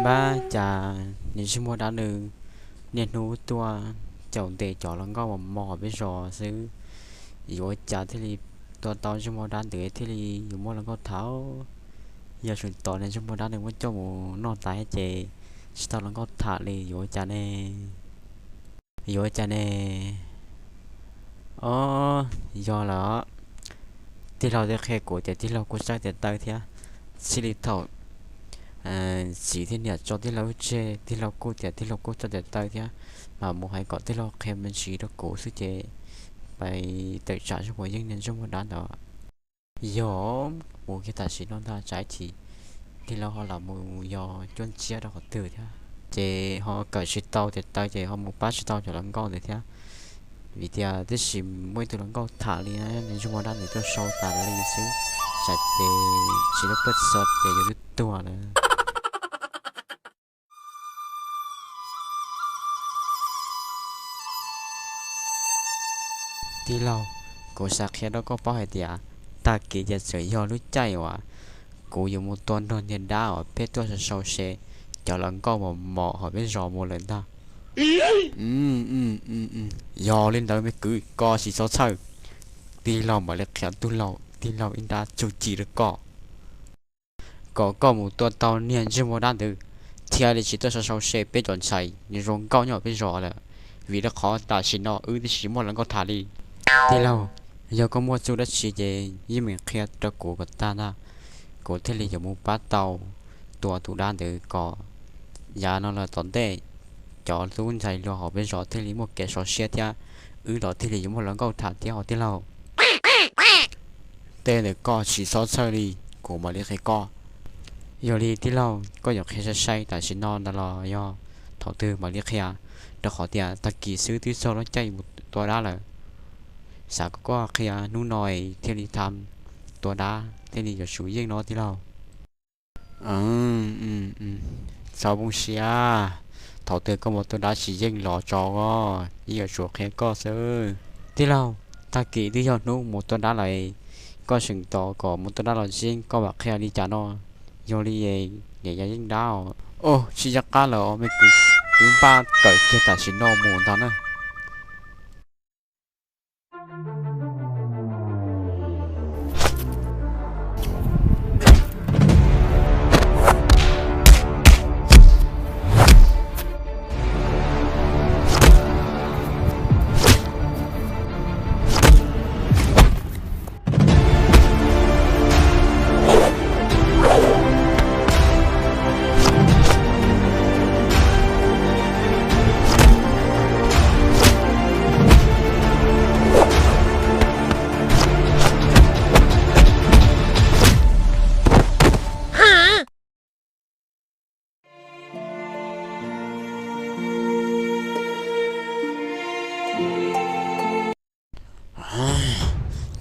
Pab cas niag ntsej muag dab nws niaj hnub tuaj caum ntes cov hluas nkauj mos mos peb zos xwb. Yuav ua cas thiaj li tua tau ntsej muag dab ntawd thiaj li yuav muaj hluas nkauj tham? Yog tseem tos niag ntsej muag dab nws muab coj mus noj tas ces tsis tau hluas nkauj tham li, yuav ua cas ne? Yuav ua cas ne? Ob, yog lawm. Tij laug twb qhia kuv tias tij laug kuj txawj tes taw thiab. Txij li thaum txiv thiab niam tso tij laug lub tsev, tij laug kuj tias tij laug kuj txawj tes taw thiab, mas mus hais kom tij laug qhia me ntsis rau kuv xwb ces pais tawm tsam zoo puas yeej niag ntsej muag dab ntawd. Yog mus kiag tam sim no ntag, tsam ib chim tij laug ho los mus yos cuab ntxiab rau qhov twg thiab ces ho kawm tsis tau tes taw ces ho mus pab tsis tau cov hluas nkauj ntawd thiab. Vim tias tib si muaj ib tug hluas nkauj tham li na, niag ntsej muag dab ntawd tuaj sau tas li xwb, tsam ces tsis tau pab txog ces yuav twb tuag lawm. Tij laug, kuv xav qhia rau koj paub hais tias tag kis ces txawm yog lub caij uas kuv yuav mus tua nrog niag dab uas peb tuaj sau sau se cov hluas nkauj mos mos hauv peb zos mus lawm ntag. Yog li ntawd me kwv, koj tsis txhob txhawj. Tij laug mam li qhia tij laug, tij laug ib nrab txuj ci rau koj, kom koj mus tua tau niag ntsej muag dab ntawd thiaj li tsis tuaj sau sau se peb cov ntxhais zoo nkauj nyob peb zos lawm, vim rau qhov tam sim no wb twb tsis muaj hluas nkauj tham li. Tij laug, yog koj muaj txuj dab tsi ces yeej meem qhia rau kuv kom tag ntag, kuv thiaj li yuav mus pab tau tua tus dab ntawd kom yav no los tom ntej cov tub ntxhais hluas hauv peb zos thiaj li muaj kev sov siab thiab wb los thiaj li yuav muaj hluas nkauj tham thiab os tij laug. Tej ntawm koj tsis txhob txhawj li, kuv mam li qhia koj. Yog li tij laug, koj yuav qhia sai sai tam sim no ntawd los yog thaum twg mam li qhia? Rau qhov tias tag kis xwb twb txog lub caij mus tua dab lawm. Xav kom koj qhia hnub no thiaj li tham tua dab thiaj li yuav tsum yeej no tij laug. Txhob poob siab, thaum twg koj mus tua dab tsis yeej los tso os, yeej yuav tsum qhia koj xwb. Tij laug, tag kis twb yog hnub mus tua dab lawm, koj tseem tos kom mus tua dab los tsis yeej, koj mam qhia li cas no? Yog li niam yog yeej dab os. Os, tsis nco qab lawm os me kwv, wb npaj kawm kiag tam sim no mus ntag na.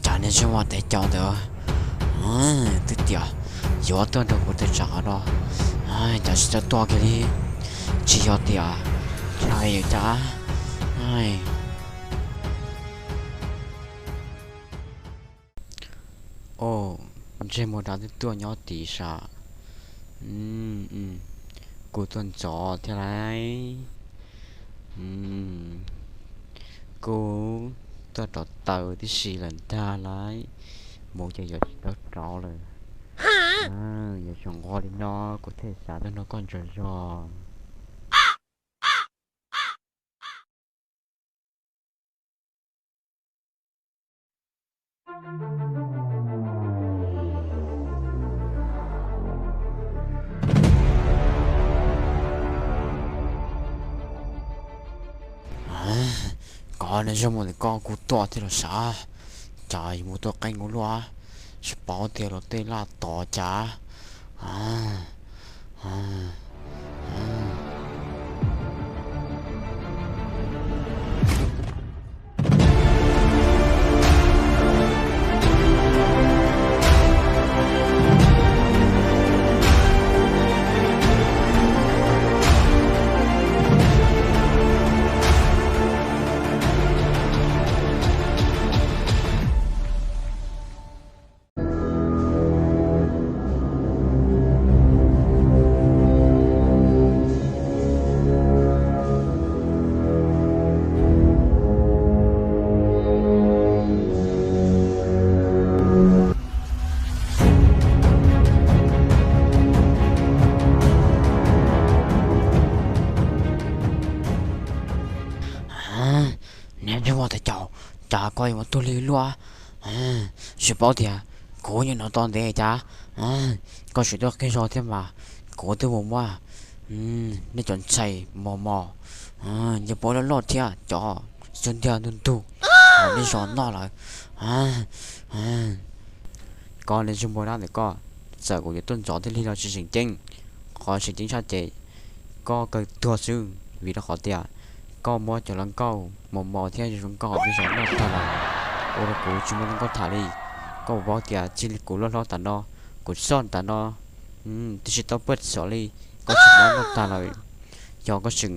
Cas niag ntsej muag tes cau ntawd twb tias yuav tuaj nrog kuv tawm tsam no, cas tsis tau tuaj kiag li? Tsis yog tias hais cas? Os, ntsej muag dab twb tuaj nyob tid sav. Kuv tuaj ntxov thiab lauj. Kuv tuaj rauv taws tib si lawm ntag lauj. Mus ces yuav tsis tau rauv lawm. Yuav tsum nqua li no kuv thiaj xav tau nrog koj ntsog zog. Koj niag ntsej muag ntawm koj kuj tuaj thiab los sav. Cas yuav mus tuaj qeeb ua luaj, tsis paub tias luag tej laj tod cas. Koj yuav mus tuag li luaj, tsis paub tias kuv nyob no tau ntev cas, koj tseem tuaj qhib zog thiab mas. Kuv twb mus muab nej cov ntxhais mos mos, nyiaj pob loj loj thiab cov xub ntiag ntug ntug hauv nej zos noj lawm. Koj niag ntsej muag dab ntawm koj, txawm kuv yuav tuaj ntxov thiaj li los tsis tseem ceeb. Qhov tseem ceeb tshaj ces koj kawg tuag xwb, vim rau qhov tias koj muab cov hluas nkauj mos mos thiab zoo nkauj hauv nej zos noj tag lawm, ua rau kuv tsis muaj hluas nkauj tham li. Koj puas paub tias txij li kuv loj hlob tas no, kuv txoj tas no twb tsis tau paj xov li, koj tseem muab noj tag lawm. Yog koj tseem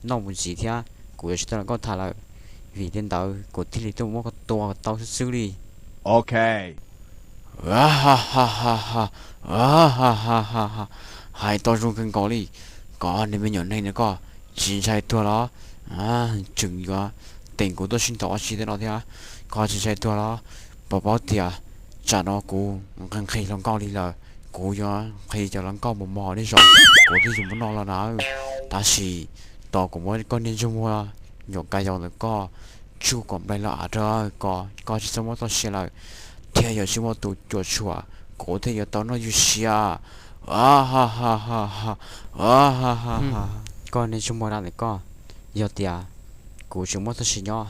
noj mus ntxiv thiab kuv yuav tsis tau hluas nkauj tham lawm, vim li ntawd kuv thiaj li tuaj muab koj tua kom tau xwb xwb li. Ok. Hais tau zoo kawg nkaus li. Koj niag me nyuam neeg no koj tsis ntshai tuag los? Tseem yuav teem kuv tuaj sib ntaus ua si tej no thiab, koj tsis ntshai tuag los? Puas paub tias tsam no kuv nqhis nqhis hluas nkauj li lawm, kuv yuav nqhis cov hluas nkauj mos mos nej zos, kuv twb yuav muab noj los na. Tab sis tos kuv muab koj niag ntsej muag nyuam ka yau ntawm koj tsuj kom nplaig los av rau, kom koj tsis txhob muaj txoj sia lawm, thiaj yuav tsis muaj tus cuam tshuam, kuv thiaj yuav tau noj ywg siab. Koj niag ntsej muag dab ntawm koj, yog tias kuv tseem muaj txoj sia nyob,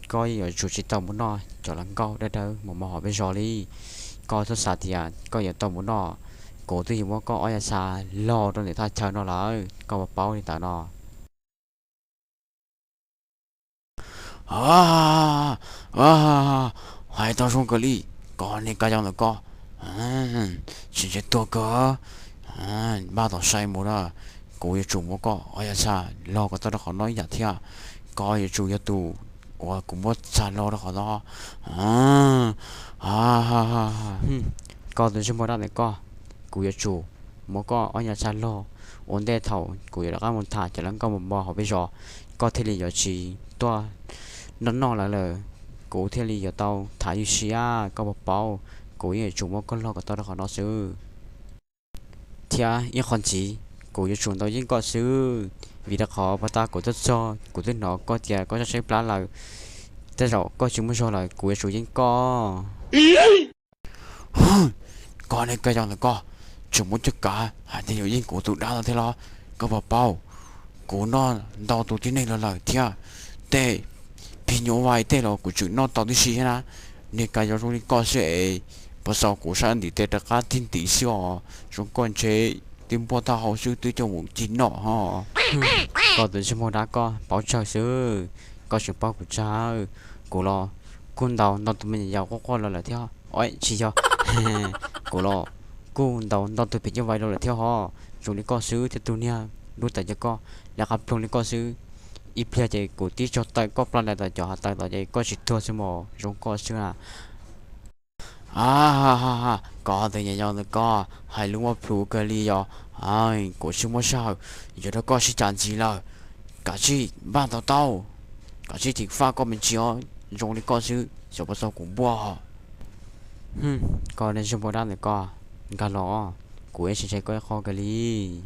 koj yeej yuav tsum tsis tau mus noj cov hluas nkauj dawb dawb mos mos hauv peb zos li. Koj txhob xav tias koj yuav tau mus noj, kuv twb yuav muab koj ob yav xav log rau ntawm thaj chaw no lawm, koj puas paub li ntawd no? Hais tau zoo kawg li, koj niag ka yau ntawm koj, tsis ntshai tuag kawg. Npaj tos sai mus na, kuv yuav tsum muab koj ob yav xav log kom tau rau qhov no ib yam thiab. Koj yuav tsum yog tus uas kuv muab xav log rau qhov no. Koj tus ntsej muag dab ntawm koj, kuv yuav tsum muab koj ob yav xav log ua ntej thaum kuv yuav rov qab mus tham cov hluas nkauj mos mos hauv peb zos, koj thiaj li yuav tsis tuaj noj noj lawv lawm, kuv thiaj li yuav tau tham ywg siab, koj puas paub? Kuv yeej yuav tsum muab koj log kom tau rau qhov no xwb. Thiab ib qho ntxiv, kuv yuav tsum ntaus yeej koj xwb, vim rau qhov puag ta kuv tuaj txog kuv twb hnov koj tias koj tshab tshaib plab lawm, tej zaum koj tsis muaj zog lawm, kuv yuav tsum yeej koj. Koj niag ka yau ntawm koj, tseem muaj coj kav hais tias yuav yeej kuv tus dab no thiab los? Koj puas paub, kuv noj ntau tus tib neeg los lawm thiab, tej phim nyuj vais tej los kuv tseem noj tau tib si thiab na. Niag ka yau zoo li koj xwb es, puas xav kuv sab ntim tes rov qab tig ntiv xwb os, zoo koj ntshe twb npuaj tag hau xwb twb coj mus cig noj ho. Koj tus ntsej muag dab koj paub tsawg xwb, koj tseem paub kuv tsawg? Kuv los kuj ntaus ntau tus me nyuam yaus quaj quaj los lawm thiab, tsis yog, kuv los kuj ntaus ntau tus phim nyuj vais los lawm thiab ho. Zoo li koj xwb thiab tus niag lub tawm yog koj lawv qab ploog li koj xwb, ib pliag ces kuv tib tsaug tawm koj ploj ntais tom cov hav tawm tom ces koj tsis tuag xwb mos, zoo koj xwb na. Koj tus niag yau ntawm koj hais lus muaj plhus kawg li yog, kuv tsis muaj sij hawm yuav rau koj sib cav ntxiv lawm, kav tsij npaj ntau tau, kav tsij ceev faj koj me ntsis os, zoo li koj xwb xyov puas txog kuv npuaj. Koj niag ntsej muag dab ntawm koj, nkag los, kuv yeej tsis ntshai koj ib qho kawg li.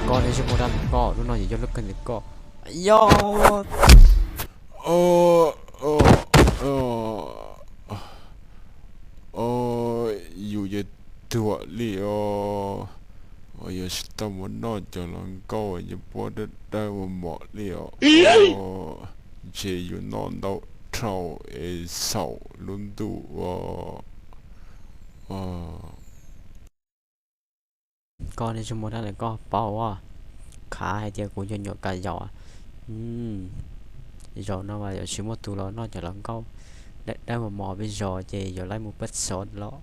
Koj niag ntsej muag dab ntawm koj, lub no yog lub kawg ntawm koj. Yog yus ces tuag li os, yus tsis tau mus noj cov hluas nkauj nyiaj pob dawb dawb mos mos li os, ntshe yus noj ntau dhau es xaum lub ntuj os. Koj niag ntsej muag dab ntawm koj paub as, khav hais tias kuv yog nyuam ka yau. Zaum no mas yuav tsis muaj tus los noj cov hluas nkauj dawb dawb mos mos peb zos ces yuav laib mus pab xov los.